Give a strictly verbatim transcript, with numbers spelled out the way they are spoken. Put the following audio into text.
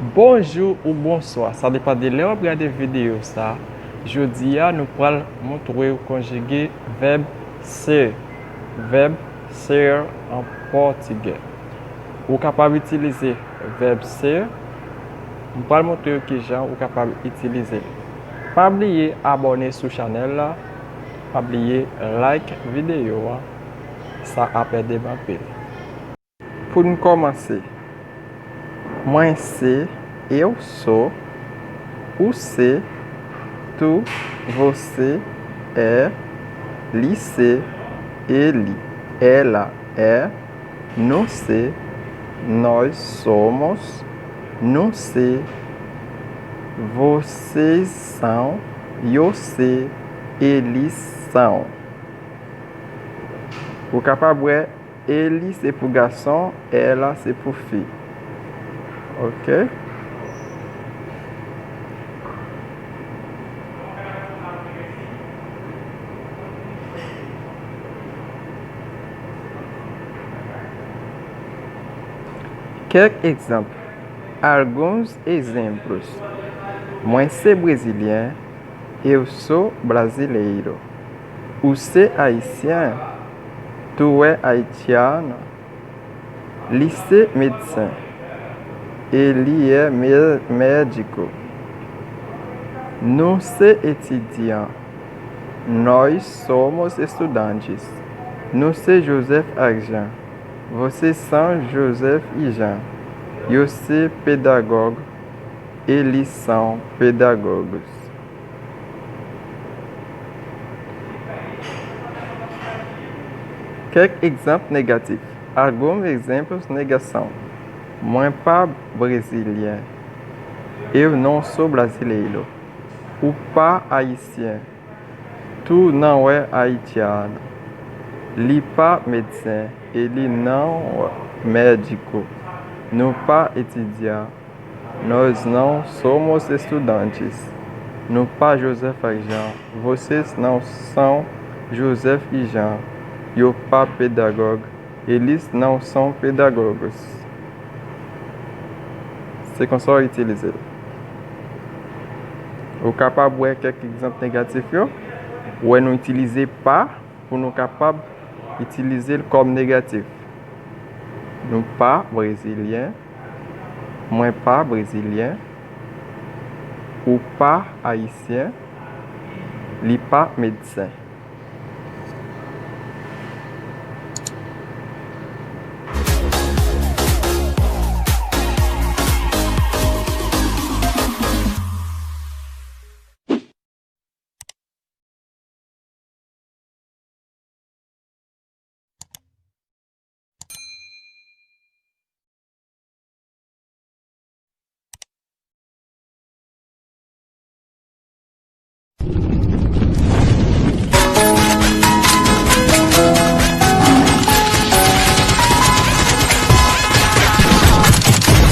Bonjou ou bonswa, sa depann de lè w ap gade videyo sa. Jodi a, nou pral montre w konjige vèb ser, vèb ser an pòtigè. Ou kapab itilize vèb ser. M pral montre w kijan ou kapab itilize l. Pa bliye abòne sou chanèl la, pa bliye like videyo an, sa ap ede m anpil. Pou n kòmanse, mwen se, eu sou, ou se, tu, você é, li se, ele, ela é, no se, nós somos, nu se, vocês são, yo se, eles são. Ou kapab wè, ele se pou gason, ela se pou fi. Ok? Kèk egzanp. Alguns exemplos. Mwen se brezilyen, eu sou brasileiro. Ou se ayisyen, tu é haitiano. Li se medsen, ele é mé- médico. Nu se etidyan, nós somos estudantes. Nu se Joseph ak Jean. Vocês são Joseph e Jean. Yo se pedagog, eles são pedagogos. Kèk egzanp negatif. Alguns exemplos negação. Mwen pa brezilyen. Eu não sou brasileiro. Ou pa ayisyen. Tu não é haitiano. Li pa medsen. Ele não é médico. Nu pa etidyan. Nós não somos estudantes. Nu pa Joseph ak Jean. Vocês não são Joseph e Jean. Yo pa pedagog. Eles não são pedagogos. Se konsa w itilize l. Ou kapab wè kèk egzanp negatif yo. Wè nou itilize pa pou nou kapab itilize l kòm negatif. Nou pa brezilyen. Mwen pa brezilyen. Ou pa ayisyen. Li pa medsen.